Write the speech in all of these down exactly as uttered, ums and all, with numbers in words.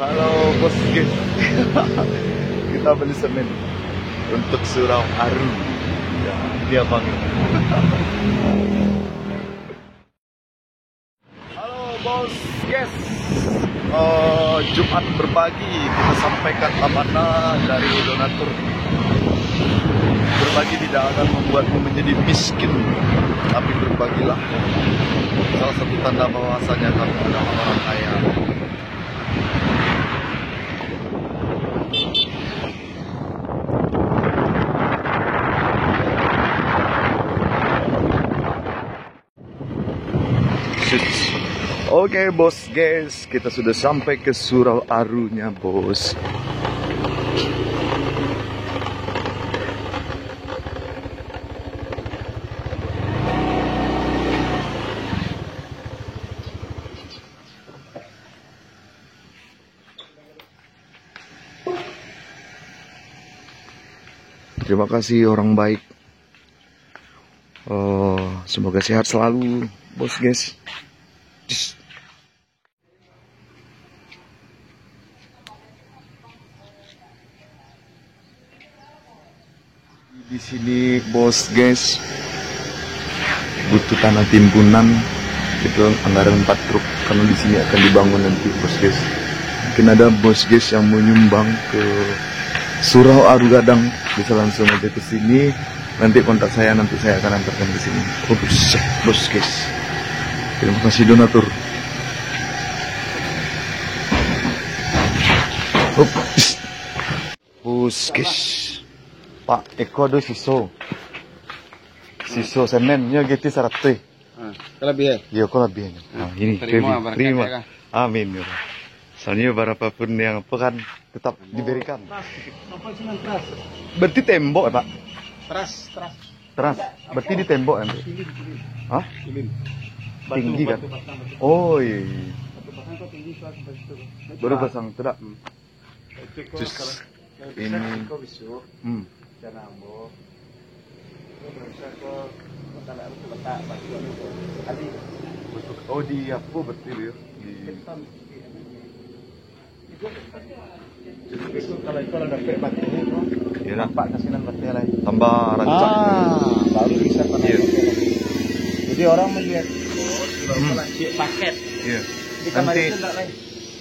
Halo, Bos Gis. Kita beli semen untuk Surau Aru. Ya, ini abang. Halo, Bos Gis. Eh, Jumat berbagi, kita sampaikan amanah dari donatur. Berbagi tidak akan membuatmu menjadi miskin, tapi berbagilah. Salah satu tanda bahwasanya kamu adalah orang kaya. Oke, Bos Gis, kita sudah sampai ke Surau Arunya, Bos. Terima kasih, orang baik. Oh, semoga sehat selalu, Bos Gis. Di sini, Bos Gis, butuh tanah timbunan, itu anggaran empat truk, karena di sini akan dibangun nanti, Bos Gis. Mungkin ada Bos Gis yang mau nyumbang ke Surau Aru Gadang, bisa langsung aja ke sini. Nanti kontak saya, nanti saya akan antarkan ke sini. Ups, Bos Gis. Terima kasih, donatur. Ups. Bos Gis. Pak, iko ado siso. Siso semen, nyo geti saratuih. Ah, ko labiah, eh? Iyo, ko labiah. Ah, ini, terima, terima. Amin, ya Allah. Soalnya, berapapun yang apa kan, tetap diberikan. Teras, sampai sini teras. Berarti tembok, ya, Pak? Teras, teras. Teras. Berarti di tembok, ya, Pak? Hah? Tinggi, kan? Oh, iya, iya. Baru pasang tu, dak? Cus, ini. Hmm. Oh, di apa berarti dia? Di... Kalau itu lah dapet batu, iyalah, nampak kasinan batu lain. Tambah rancak. Ah, baru bisa pakai. Iya. Jadi orang melihat, oh, sudah, hmm, pakai paket. Iya. Di kamar itu enggak lain.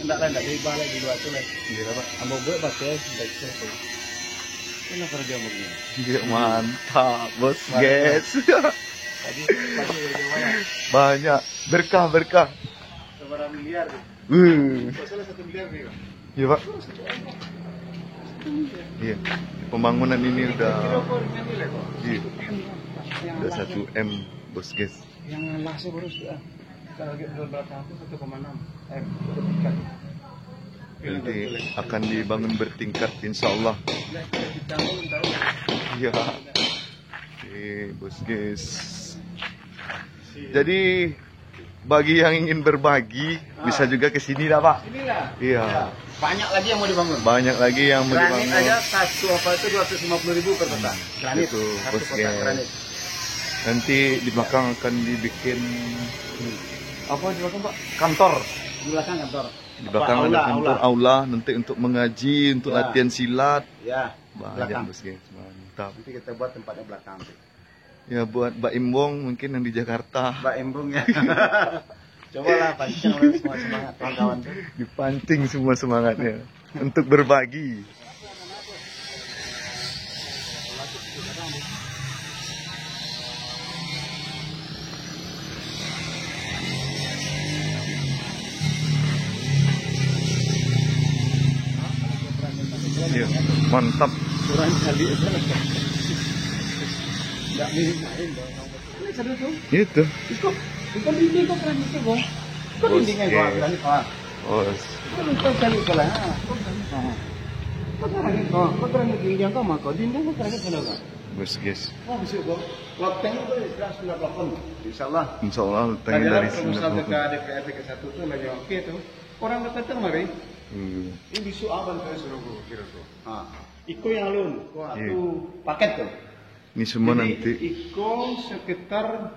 Ndak lah, ndak bebas lah di luar tu lah. Iya lah, Pak. Ambo buek pakai, ndak bisa lah. Itulah kerja ambo ni. Iya, mantap, Bos Gis. Tadi, tadi kerja banyak. Banyak. Berkah, berkah. Sebarang miliar tu. Uh. Masalah satu miliar ni, Pak. Iya, Pak. Iya. Pembangunan ini udah, iya, udah satu M, Bos Gis. Yang lah sih baru sudah. Kalau di belakang tu satu koma enam M, satu tingkat. Nanti akan dibangun bertingkat, insya Allah. Iya. Oke, Bos Gis. Jadi, bagi yang ingin berbagi, bisa juga ke sini dah, Pak. Sinilah. Iya. Iya. Banyak lagi yang mau dibangun. Banyak lagi yang mau dibangun. Granit aja satu apa itu dua ratus lima puluh ribu per kotak. Granit. Itu, satu kotak granit. Nanti di belakang akan dibikin, apa di belakang, Pak? Kantor. Di belakang kantor. Di belakang ada kantor, aula, aula, nanti untuk mengaji, untuk latihan silat. Ya, belakang. Banyak, Bos Gis. Mantap. Nanti kita buat tempatnya belakang. Ya, buat Mbak Imbong mungkin yang di Jakarta. Mbak Imbong, ya. Cobalah pancing orang semua semangat, kawan-kawan tu. Dipancing semua semangatnya untuk berbagi. Iya, mantap. Kurang kali. Nggak main-main, Bang. Itu. Iko, iko dinding ko granit tu, Bang. Iko dinding ko granit, ah. Iko granit ko lah, ah. Iko granit ko, iko granit dinding ko, mako dinding ko granit ko lah, Bang. Bos Gis. Wah, bisa, Bang. Loteng tu sudah, sudah plafon. Insya Allah. Insya Allah, loteng dari sembilan puluh. Tadi proposal ke D P R tingkat satu tu lagi oke tu. Orang datang mari. Hmm. Ini besok abang saya suruh kira tu. Ha. Iko yang alun, ko satu paket tu. Ini semua nanti. Jadi, iko sekitar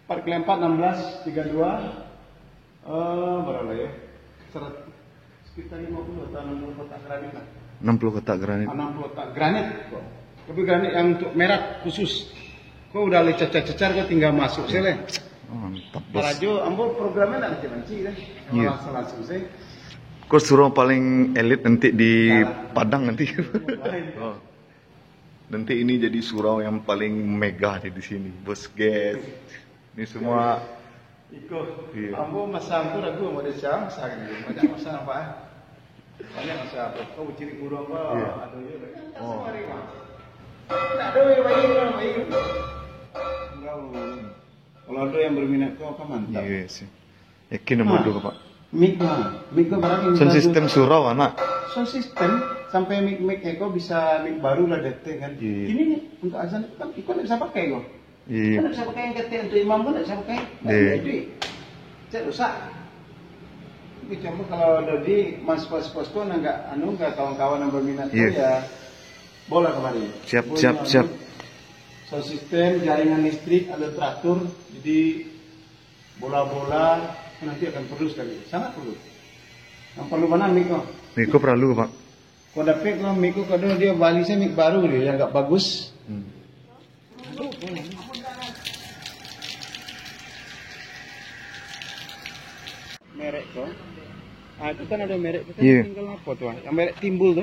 empat kali empat, enam belas, tiga dua, eh, berapa ya? Seratus, Sekitar lima puluh atau enam puluh kotak granit lah. Enam puluh kotak granit. Ah, enam puluh kotak granit ko. Tapi granit yang untuk merah khusus. Ko udah lai cacar-cacar, ko tinggal masuk sajo lai. Oh, mantap, Bos. Karajo ambo programnya ndak rancak-rancak kan. Iya. Langsung-langsung sajo. Ko surau paling elit nanti di Padang nanti. Oh. Nanti ini jadi surau yang paling megah di, di sini, Bos, guys. Ini semua. Iko, iya. Ambo masa ambo ragu ambo desa, masa gini. Banyak masa apa, eh? Banyak masa apa? Kau ciri burung apa? Iya. Ada juga. Oh. Semua hari, Bang. Tak ada yang baik, orang baik. Enggak, Bang. Kalau ada yang berminat tu, apa mantap. Iya sih. Yakin ambo tu, Pak. Mic lah. Mic tu barang yang sound baru. System surau, anak. Sound system, sampai mic-mic eko bisa mic baru lah datang kan. Iya. Ini nih, untuk azan itu kan, iko ndak bisa pakai kok. Iya. Kan bisa pakai yang ketek untuk imam pun bisa pakai. Iya. Jadi, cek rusak. Tapi coba kalau dari mas kos-kos tu, agak anu, agak kawan-kawan yang berminat tu, iya, ya, bola kemari. Siap, siap, siap. Sound system, jaringan listrik, ada teratur. Jadi, bola-bola nanti akan perlu sekali. Sangat perlu. Yang perlu mana mic kau? Mic kau perlu, Pak. Kau dapek kau mic kau, kadang dia bali saya mic baru dia, yang agak bagus. Hmm. Merek tu. Ah, itu kan ada merek tu kan. Iya. Tinggal apa tu, ah? Yang merek timbul tu.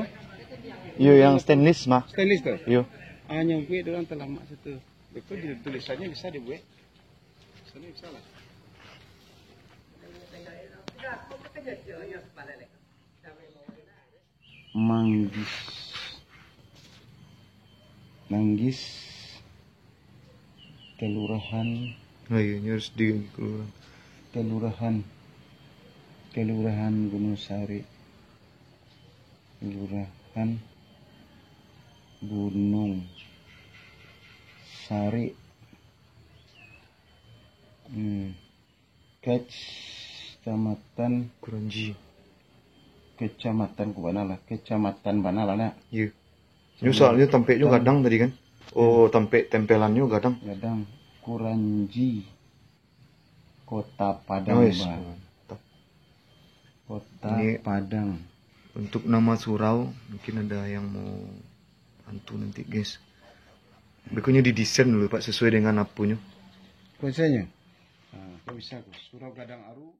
Iya, yang stainless mah. Stainless tu? Iya. Ah, yang gue orang terlamak situ. Itu di-, tulisannya bisa dibuat. Tulisannya bisa lah. Manggis. Manggis, kelurahan. Oh iya, ini harus di kelurahan. Kelurahan, Kelurahan Gunung Sari, Kelurahan Gunung Sari. Hmm. Kecamatan Kuranji. Kecamatan ku bana lah, kecamatan bana lah, nak. Iya. Nyo soalnyo tampeknyo gadang tadi kan? Oh, tampek tempelannyo gadang. Gadang. Kuranji. Kota Padang, oh, yes, Bang. Mantap. Kota Padang. Ini untuk nama surau, mungkin ada yang mau bantu nanti, guys. Berikutnya didesain dulu, Pak, sesuai dengan apunyo. Konsepnyo? Ah, kok bisa, kok. Surau Gadang Aru.